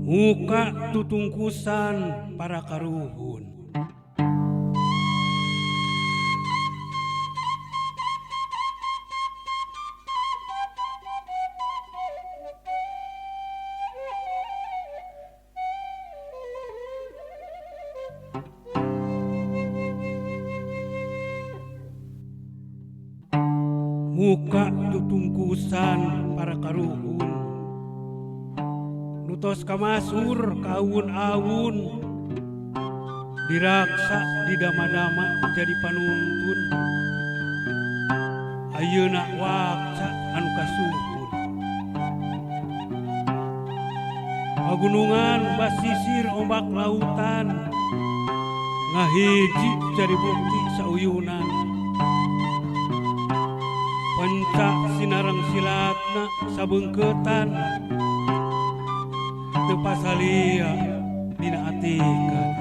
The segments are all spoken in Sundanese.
Muka tutungkusan para karuhun. Muka tutungkusan para karuhun. Nutos kamasur kaawun-awun. Diraksa didama-dama jadi panuntun. Ayeuna wakca anu kasuhun. Pagunungan basisir ombak lautan. Ngahiji jadi bukti sauyunan. Penca sinareng silatna sabengketan. Teu pasalia dina atikan.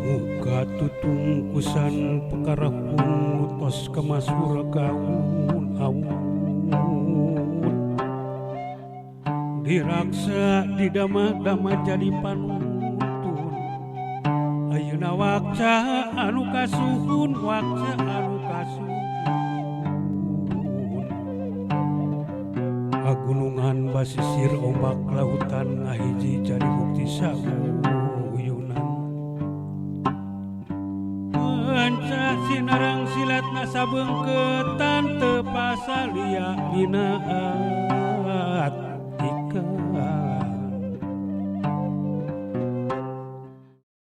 Muka tutungkusan pekarahun tos kamasur kaun-awun. Diraksa didama-dama jadi panuntun. Ayeuna wakca anu kasuhun, wakca anu kasuhun. Pagunungan basisir ombak lautan ngahiji jadi bukti sauyunan. Penca sinareng silatna sabeungkeutan teu pasalia dina atikan.